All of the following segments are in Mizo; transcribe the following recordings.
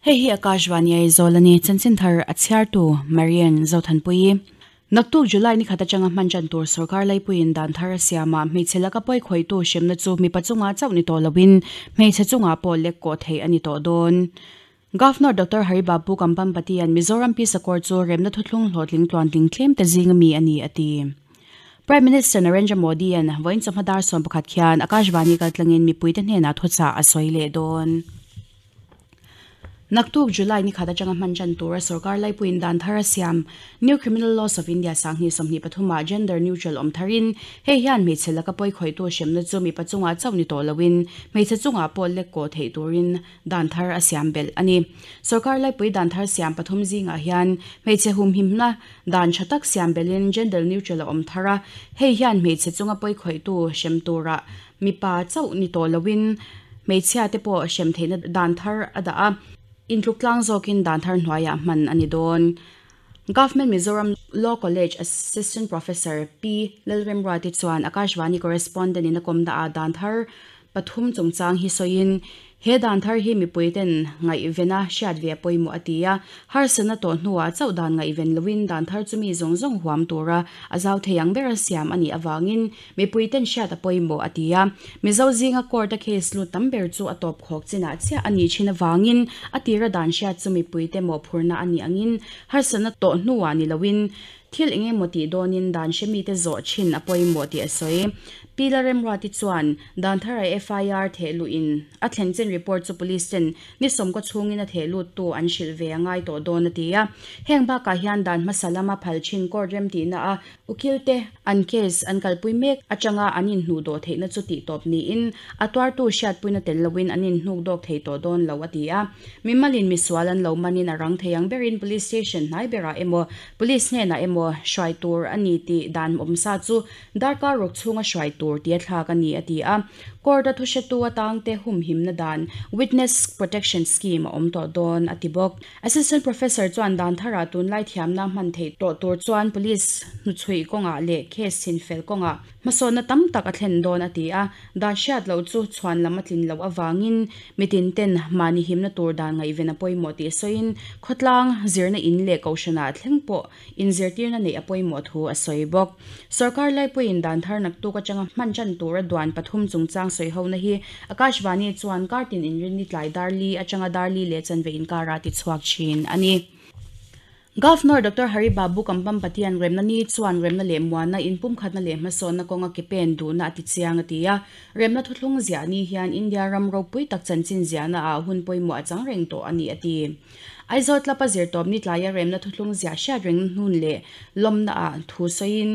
Hei hi Akashvani Aizawl a ni, chanchin thar a chhiartu Marian Zothanpuii. Naktuk July ni khat atanga hman tan tur sorkar laipuiin dan thar a siam a, hmeichhe laka pawi khawihtu hremna chu mipa chungah chauh ni tawh loin hmeichhe chungah pawh lek kawh theih a ni tawh dawn. Governor Doctor Hari Babu Kampampatian Mizoram Peace Accord chu remna thuthlung hlawhtling tluantling tlem te zing ami a ni a ti. Prime Minister Narendra Modi-a'n vawiin chawhma dar 11 khian Akashvani kaltlangin mipuite hnenah thuchah a sawi leh dawn. Naktuk July ni khat atanga hman tan tura sorkar laipuiin dan thar a siam New Criminal Laws of India 2023 ah gender neutral awm tharin hei hian hmeichhe laka pawi khawihtu hremna chu mipa chungah chauh ni tawh loin hmeichhe chungah pawh lek kawh theih turin dan thar a siam belh a ni. Sorkar laipui dan thar siam pathum zingah hian hmeichhe humhimna dan tha tak siam belhin gender neutral a awm thar a, hei hian hmeichhe chunga pawi khawihtu hrem turah mipa chauh ni tawh loin hmeichhia te pawh hrem theihna dan thar a dah a, intluk tlang zawkin dan thar hnuaiah hman a ni dawn. Government Mizoram Law College Assistant Professor Pi Lalremruati chuan Akashvani correspondent in a kawmna ah dan thar pathum chungchang hi sawiin, he dan thar hi mipui ten ngaihvena hriat ve a pawimawh a ti a, harsatna tawh hnuah chauh dan ngaihven loin dan thar chu mi zawng zawng huam tura a zau thei ang bera siam a nih avangin mipui ten hriat a pawimawh a ti a. Mizo zinga court a case lut tam ber chu a tawp khawk chinah chiah a nih thin avangin a tira dan hriat chu mipui te mawhphurhna a nih angin harsatna tawh hnuah ni loin Thil eng emaw tih dawnin dan hre mite zawh thin a pawimawh tih a sawi. Pi Lalremruati chuan dan thara FIR theh luhin a thlen chin report chu police ten ni sawmkaw chhungin a theh luttu an hrilh ve a ngai tawh dawn a ti a. Heng bakah hian dan hmasa lama phal thin court remtihna a ukil te an case an kalpui mek atanga an inhnuh dawh theihna chu tih tawp niin a tuartu hriatpuina tel loin an inhnuk dawk thei tawh dawn lo a ti a. Mimalin misual an lo manin a rang thei ang berin police station hnai berah emaw Police hnenah emaw hruai tur a ni tih dan awmsa chu darkar ruk chhunga hruai tur tia thlak a ni a ti a. Court-a thuhretu atangte humhimna dan Witness Protection Scheme a awm tawh dawn a ti bawk. Assistant Professor chuan dan tharah tunlai thiamna hman theih tawh tur chuan Police hnuchhuih kawngah leh case chinfel kawngah Hmasawnna tam tak a thlen dawn a ti a, dan hriat loh chu chhuan lam a tlin loh avangin mitin ten mahni himna tur dan ngaihven a pawimawh tih sawiin khawtlang zirna in leh kohhranah thleng pawh inzirtirna neih a pawimawh thu a sawi bawk. Sorkar laipuiin dan thar naktuk atanga hman tan tura duan pathum chungchang sawihona hi Akashvani chuan kartin inrinni tlai dar li atanga dar li leh chanve inkara tichhuak thin a ni. Governor Doctor Hari Babu Kampampatian remna ni chuan remna leh muanna inpumkhatna leh hmasawnna kawnga ke pen duhna a ti chiang a ti a. Remna thuthlung ziah ni hian India ram ropui tak chanchin ziahna ah hun pawimawh a chang reng tawh a ni a ti. Aizawl Club a zirtawp ni tlaia remna thuthlung ziah hriat reng hnun leh lawmna ah thu sawiin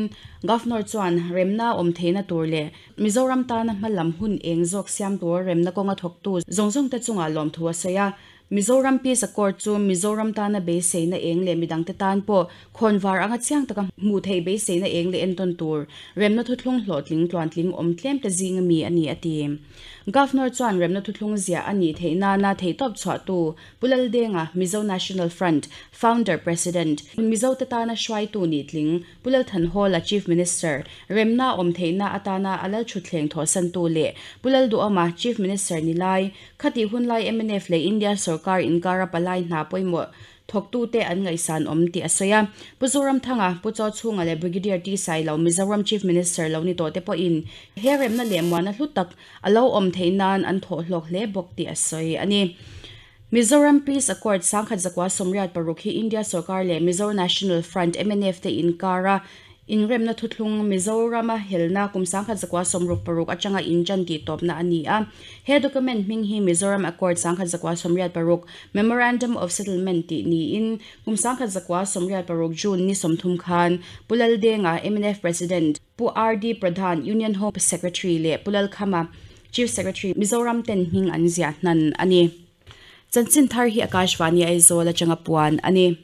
Governor chuan remna awm theihna tur leh Mizoram tana hmalam hun eng zawk siam tur remna kawnga thawktu zawng zawngte chungah lawmthu a sawi a. Mizoram Peace Accord chu Mizoram tana beiseina eng leh midangte tan pawh khawnvar anga chiang taka hmuh theih beiseina eng leh entawn tur remna thuthlung hlawhtling tluantling awm tlemte zinga mi a ni a ti. Governor chuan remna thuthlung ziah a nih theih nana theihtawp chhuahtu Pu Laldenga, Mizo National Front Founder President, Mizote tana hruaitu nih tling Pu Lalthanhawla Chief Minister, remna awm theihna atana a lalthutthleng thawhsantu leh Pu Lalduhawma Chief Minister ni lai, Khatih hunlai mnf leh India sorkar inkara palai hna pawimawh thawktute an ngaihsan awm tih a sawi a. Pu Zoramthanga, Pu Chawchhunga leh Brigadier T Sailo, Mizoram Chief Minister lo ni tawh te pawhin he remna leh muana hlu tak a lo awm theih nan an thawh hlawk hle bawk tih a sawi a ni. Mizoram Peace Accord 1986 hi India sorkar leh Mizo National Front, mnf, te inkara Inremna thuthlung Mizorama helna kum 1966 atanga inṭan tih tawpna a ni a. He document hming hi Mizoram Accord 1986 Memorandum of Settlement tih niin kum 1986 June ni 30 khan Pu Laldenga, mnf President, Pu RD Pradhan, Union Home Secretary leh Pu Lalkhama, Chief Secretary, Mizoram ten hming an ziah hnan a ni. Chanchin thar hi Akashvani Aizawl atanga puan a ni.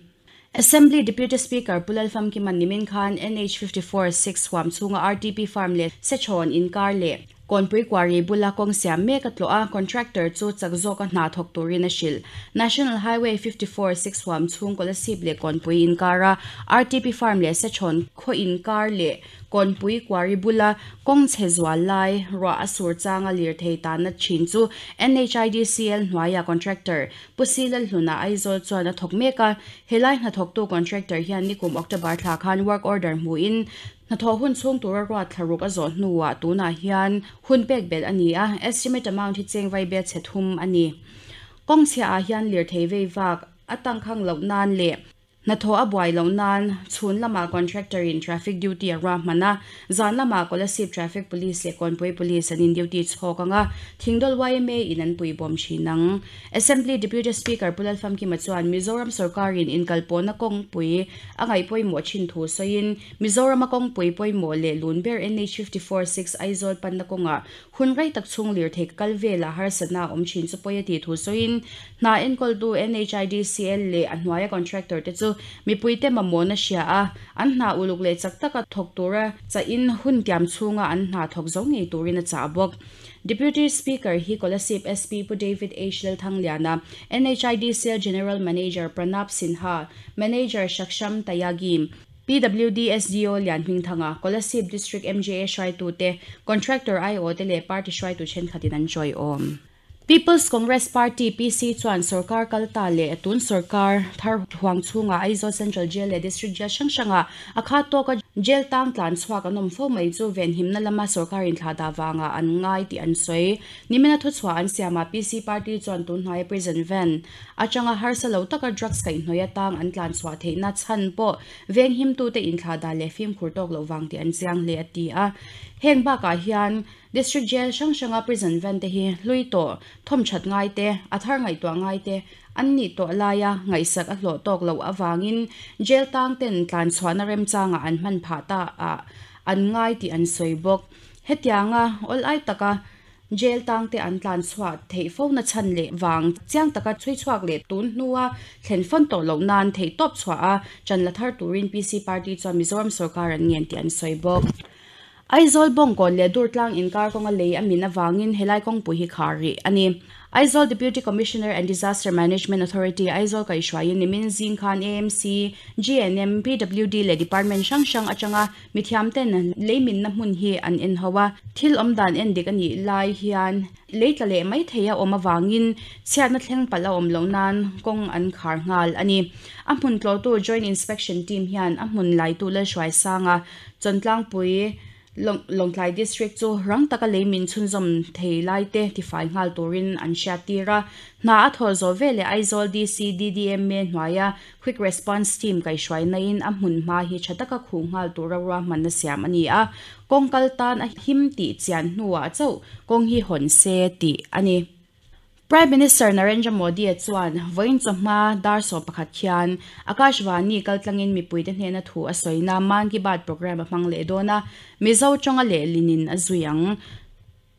Assembly Deputy Speaker Pu Lalfamkiman nimin khan NH 54 6 huam chhunga RTP Farm leh Sechhawn inkar leh Kawnpui Quarry bula kawng siam mek a tlawh a, contractor chu chak zawka hna thawk turin a hrilh. National Highway 54 6 huam chhung Kolasib leh Kawnpui inkara RTP Farm leh Sechhawn khaw inkar leh Kawnpui Quarry bula kawng chhe zual lai ruah a sur changa lirthei tanna thin chu NHIDCL hnuaia contractor Pu Si Lalhluna Aizawl chuan a thawk mek a. Helai hnathawktu contractor hian nikum October thla khan work order hmuin Hnathawh hun chhung tura ruat thlaruk a zawh hnuah tunah hian hun pek belh a ni a, estimate amount hi cheng vai bel chhe thum a ni. Kawng chhiahah hian lirthei vei vak a tangkhang loh nan leh hnathawh a buai loh nan chhun lamah contractor in traffic duty a ruahman a, zan lamah Kolasib Traffic Police leh Kawnpui Police an in duty chhawk ang a, Thingdawl yma in an puibawm thin ang. Assembly Deputy Speaker Pu Lalfamkima chuan Mizoram sorkarin inkalpawhna kawngpui a ngaih pawimawh thin thu sawiin, Mizorama kawngpui pawimawh leh lun ber NH 54 6 Aizawl panna kawngah hun rei tak chhung lirthei kal velah harsatna a awm thin chu pawi a tih thu sawiin, hna enkawltu NHIDCL leh a hnuaia contractor te chu mipuite mamawhna hria a, an hna uluk leh chak taka thawk tura chahin hun tiam chhunga an hna thawk zo ngei turin a chah bawk. Deputy Speaker hi Kolasib SP Pu David H. Lalthangliana, NHIDCL General Manager Pranab Sinha, Manager Shaksham Tyagi, PWD SDO Lian Hmingthanga, Kolasib District MJA hruaitute, Contractor IO te leh Party hruaitu thenkhatin an chawiawm. People's Congress Party, PC, chuan sorkar kal ta leh tun sorkar thar huang chhungah Aizawl Central Jail leh District Jail hrang hrangah a khat tawka jail tang tlan chhuak an awm fo mai chu venhimna lama sorkar inthlah dah vangah an ngai tih an sawi. Nimina thuchhuah an siamah PC Party chuan tun hnaia prison van atanga harsa lo taka drugs kaihhnawih atang an tlan chhuah theihna chhan pawh venghimtute inthlah dah leh fimkhur tawk loh vang tih an chiang hle a ti a. Heng bakah hian District Jail hrang hranga prison van te hi hlui tawh, thawmthat ngai te, a thar ngaihtuah ngai te an nih tawh laia ngaihsak a hlawh tawk loh avangin jail tang ten tlan chhuahna remchangah an hman phah ta ah an ngai tih an sawi bawk. Hetianga awlai taka Jail tangte an tlan chhuah theih fo na chhan leh vang chiang taka chhui chhuak leh tun hnua thlen fawn tawh loh nan theih tawp chhuah a chan la thar turin PC party chuan Mizoram sorkar an ngen tih an sawi bawk. Aizawl Bawngkawn leh Durtlang inkar kawnga lei a min avangin helai kawngpui hi khar rih a ni. Aizawl Deputy Commissioner and Disaster Management Authority Aizawl kaihhruaiin nimin zing khan AMC, GNM, PWD leh Department hrang hrang atanga Mithiamten lei minna hmun hi an en ho a, thil awm dan en dik a nih lai hian lei tla leh mai thei a awm avangin chhiatna thleng palh a awm loh nan kawng an khar nghal a ni. A hmun tlawhtu Joint Inspection Team hian a hmun laitu Lalhruaisanga Chawntlangpui Lawngtlai District chu rang taka lei min chhunzawm thei laite tifai nghal turin an hriattir a. Hna a thawh zawh veleh Aizawl DC DDMA hnuaia Quick Response Team kaihhruainain a hmun hma hi tha taka khuh nghal tura ruahmanna siam a ni a, kawng kal tan a him tih chian hnuah chauh kawng hi hawn se tih a ni. Prime Minister Narendra Modi-a chuan vawiin chawhma dar 11 khian Akashvani kaltlangin mipuite hnena thu a sawina Mann Ki Baat programme a hmang leh dawn a, Mizo tawnga lehlinin a zui ang.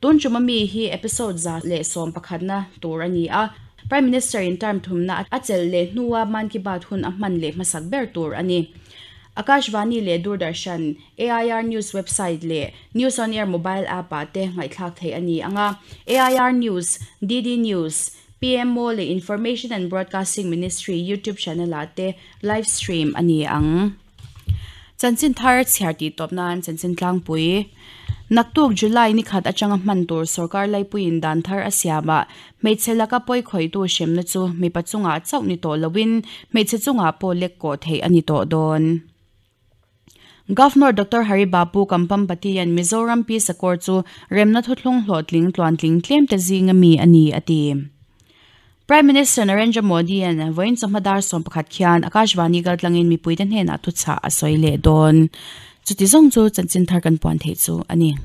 Tun ṭuma mi hi episode 111na tur a ni a, Prime Minister in term thumna a chelh leh hnua Mann Ki Baat hun a hman leh hmasak ber tur a ni. Akashvani leh Doordarshan, AIR News website leh News on Air mobile app-ah te ngaihthlak theih a ni ang a, AIR News, DD News, PMO leh Information and Broadcasting Ministry YouTube channel-ah te live stream a ni ang. Chanchin thar chhiar tih tawp nan chanchin tlangpui. Naktuk July ni khat atanga hman tur sorkar laipuiin dan thar a siam a, hmeichhe laka pawi khawihtu hremna chu mipa chungah chauh ni tawh loin hmeichhe chungah pawh lek kawh theih a ni tawh dawn. Governor Doctor Hari Babu Kampampatian Mizoram Pi Sakawr chu remna thuthlung hlawhtling tluantling tlemte zinga mi a ni a ti. Prime Minister Narendra Modi-a'n vawiin chawhma dar 11 khian Akashvani kaltlangin mipuite hnenah thuchah a sawi leh dawn. Chuti zawng chu chanchin thar kan puan theih chu a ni.